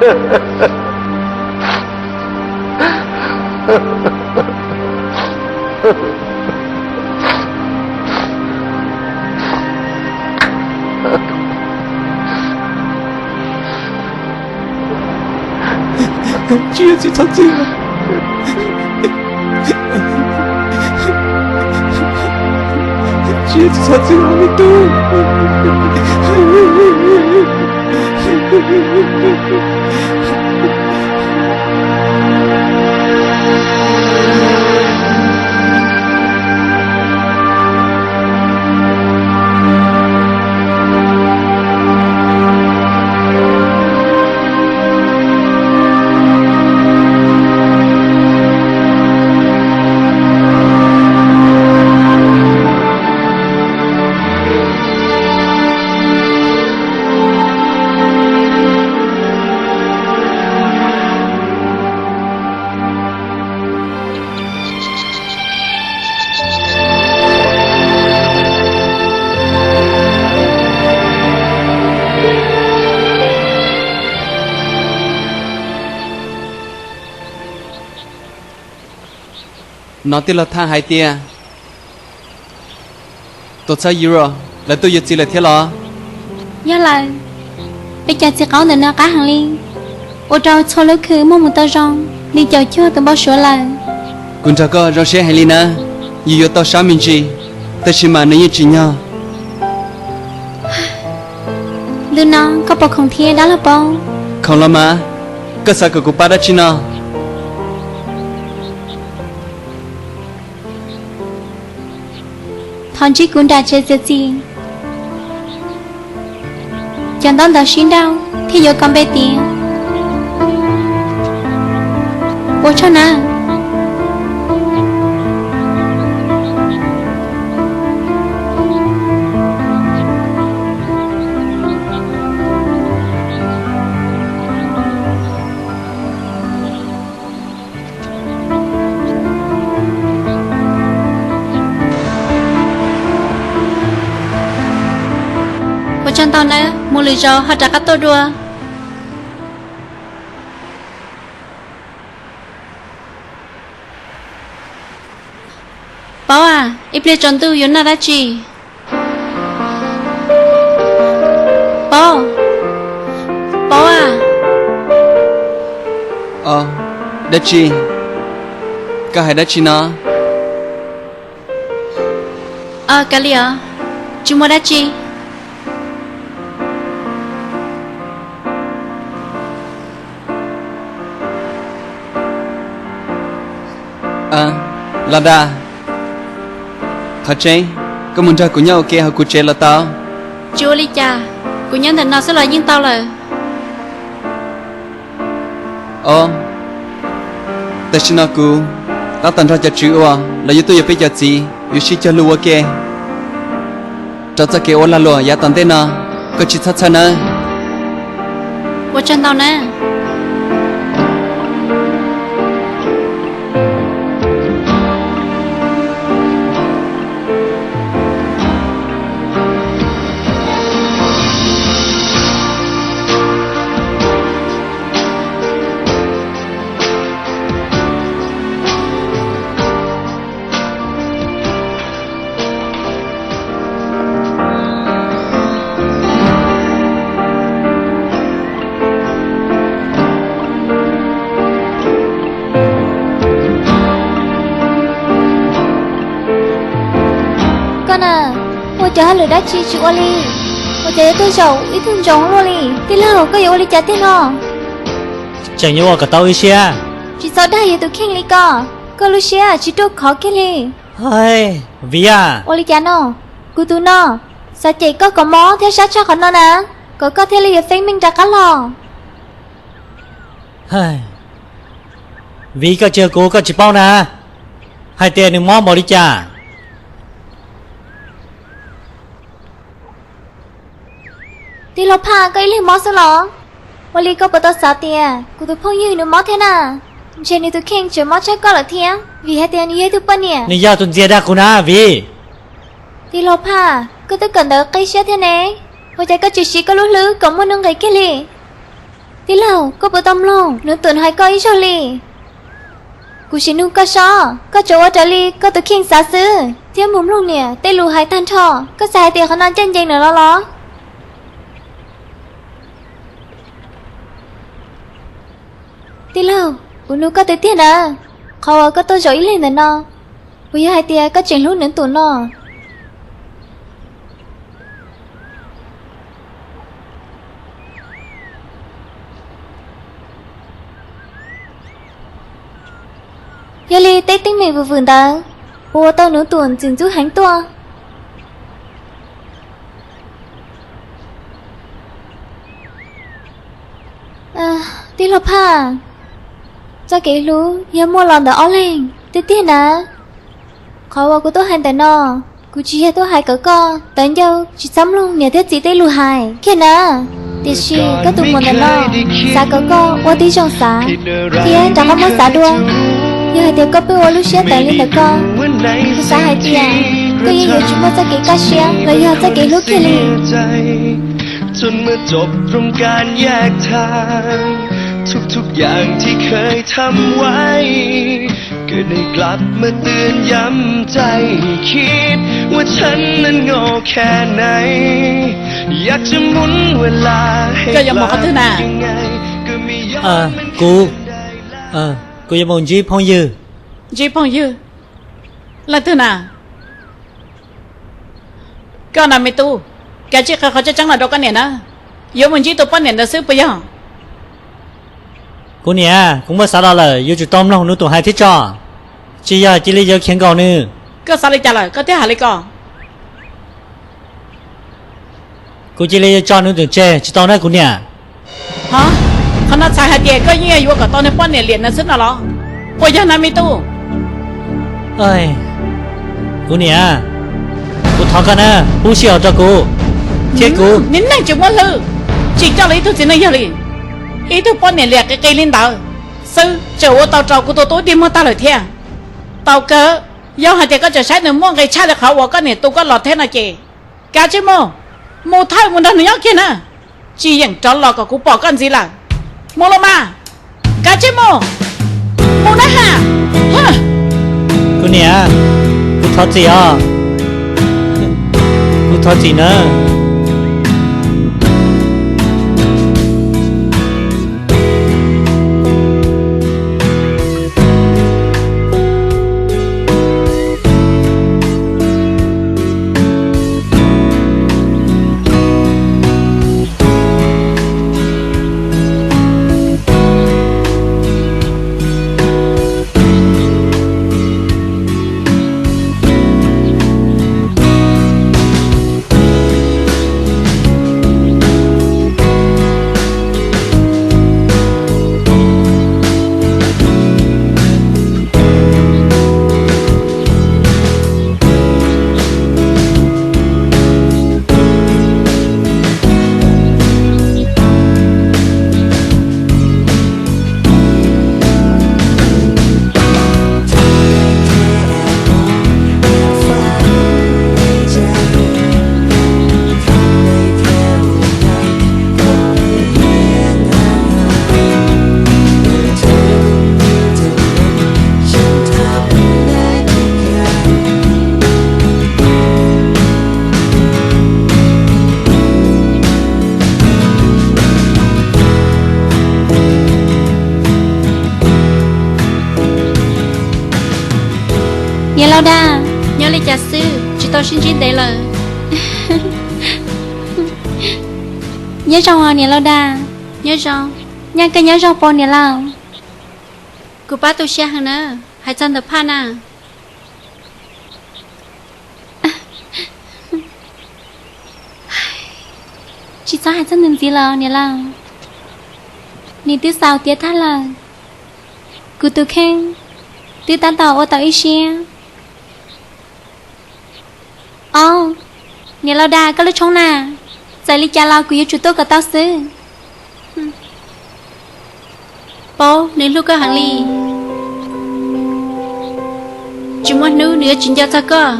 Tsis yog txiv txhob txwm, tsis yog txiv txhob txwm os me tub. No tij laug Thaj hais tias tuam txhab Euro lawv tuaj yuav txiv lawm thiab los? Yog lawm, peb cov txiv qaub ntawm no qab heev li, ua rau txhua lub khw muaj mus tau zoo li caum cuaj tus npau suav lawm. Kuv nrog koj zoo siab heev li na, yus yuav tau sab me ntsis, tab sis mas nws yeej tsim nyog. Ntu no koj puas khoom thiab dab laug Paub? Khoom los mas, koj xav kom kuv pab dab tsi no? Thov ntsib kuv nram tsev txiav txim, cov ntaub ntawv sib nrauj thiaj yuav koj npe tiav. Ua tsaug na. Ua tsaug ntau nawb, mus lwm zaus ho rov qab tuaj dua. Paub a, ib pliag tsaus ntuj yuav noj dab tsi? Paub, Paub a. Dab tsi? Koj hais dab tsi no? Kav liam, tsis muaj dab tsi. Los dag, qhov tseeb, koj mus nrog kuv nyob ua ke hauv kuv tsev los tau. Tsis ua li cas, kuv nyob ntawm no xwb los yeej tau lawm. Os, tam sim no kuv tab tom nrog cov tswv uas lawv yuav tuaj yuav peb cov txiv yuav sib cog lus ua ke rau txoj kev ua lag luam yav tom ntej no, koj tsis txhob txhawj nawb. Ua tsaug ntau na. Koj na, ua cov hauj lwm dab tsi tsis ua li? Ua cas yuav tuaj zaum ib tug ntsoov luaj li? Tij laug, koj yuav ua li cas tiag no? Tseem yuav ua kom tau wb siab. Tsis txhob dag yus tus kheej li ko, koj lub siab tsis ruaj khov kiag li. Viv a, ua li cas no? Kuv tus no xav cem koj kom mob thiab sab tshaj qhov no na, kom koj thiaj li yuav feeb meej rov qab los. Viv, koj tsis yog kuv koj tsis paub na, hais tias nws mob npaum li cas. Tij laug Phaj, koj ib leeg mob xwb los? Ua li koj puas tau xav tias kuv tus phooj ywg nws mob thiab na? Ntshe nws tus kheej tseem mob tshaj koj lawm thiab, vim hais tias nws yog ib tug poj niam. Nws yog tus ntxias dag kuv na Viv. Tij laug Phaj, koj twb kawm ntawv qib siab thiab ne, ua cas koj tsis siv koj lub hlwb kom muaj nuj nqis kiag li? Tij laug, koj puas tau mloog Nuv Tuam hais koj ib zaug li? Kuv sim nug koj seb, koj tsuas ua raws li koj tus kheej xav xwb thiab mus mloog niam tej lus hais tag nrho, koj xav hais tias qhov no ncaj ncees lawm los? Tij laug, kuv nug koj tiag tiag na, qhov uas koj tuaj zaum ib leeg ntawm no, puas yog hais tias koj tseem hlub Nuv Tuam no? Yog li tej teeb meem vwm vwm ntawd puas ua tau Nuv Tuam ntxim ntxub heev tuaj? Tij laug Phaj, txoj kev hlub yog muaj los ntawm ob leeg tiag tiag na. Qhov uas kuv tuaj hais ntawm no, kuv tsis yog tuaj hais kom koj tawv ncauj tsis txhob mloog niam thiab txiv tej lus hais kiag na. Tiam sis koj tus muam ntawm no xav kom koj ua tib zoo xav thiab rov qab muab xav dua. Yog hais tias koj pheej ua lub siab tawv li ntawm ko, kuv xav hais tias koj yeej yuav tsis muaj txoj kev kaj siab los yog txoj kev hlub kiag li. Koj yuav mus qhov twg na? Kuv, kuv yuav mus ntsib phooj ywg. Ntsib phooj ywg? Leej twg na? Koj na me tub, kav tsij qhia qhov tseeb tseeb los rau koj niam na. Yuav mus ntsib tus poj niam ntawd xwb puas yog? Kuv niam, kuv muab xav los lawm, yuav tsum tau mloog Nuv Tuam hais thiab tso, tsis yog cia li yuav khiav nkaus nws. Koj xav li cas lawm koj thiaj hais li ko? Kuv cia li yuav tso Nuv Tuam tseg tsis tau na kuv niam. Ho, qhov no txhais hais tias koj yeej yuav kom tau niag poj niam liam ntawd xwb no los? Puas yog na me tub? Kuv niam, kuv thov koj na, pub sij hawm rau kuv thiab kuv. Niag neeg tsis muaj hlwb, tsis coj los ib tug txiv neej yawg li. Ib tug poj niam liam qis qis li ntawd xwb tseem ua tau rau kuv tus tub dig muag tag lawm thiab. Tau kawg, yog hais tias koj tseem saib nws muaj nqis tshaj li qhov uas koj niam tu koj los thiab no ces kav tsij mus, mus thawj mus nrog nws nyob kiag na. Tsis yeem rov los kom kuv pom koj ntxiv lawm. Mus los mas, kav tsij mus, mus na ha. Kuv niam, kuv thov txim os, kuv thov txim na. Niam laus Dag, nyob li cas xwb tsis tau sib ntsib ntev lawm. Nyob zoo os niam laus Dag. Nyob zoo. Nyaj koj nyob zoo puas niam laus? Kuv pab tu siab heev na, hais txog ntawm Phaj na. Tsis txhob hais txog nws ntxiv los niam laus, nws twb xaus tiav tag lawm. Kuv tus kheej twb tab tom ua tau ib siab. Au, niam laus Dag, koj lub tshoob na, txawm li cas los kuv yuav tsum tuaj kom tau xwb. Paub nws hlub koj heev li, tsis muaj hnub nws yuav tsis nco txog koj.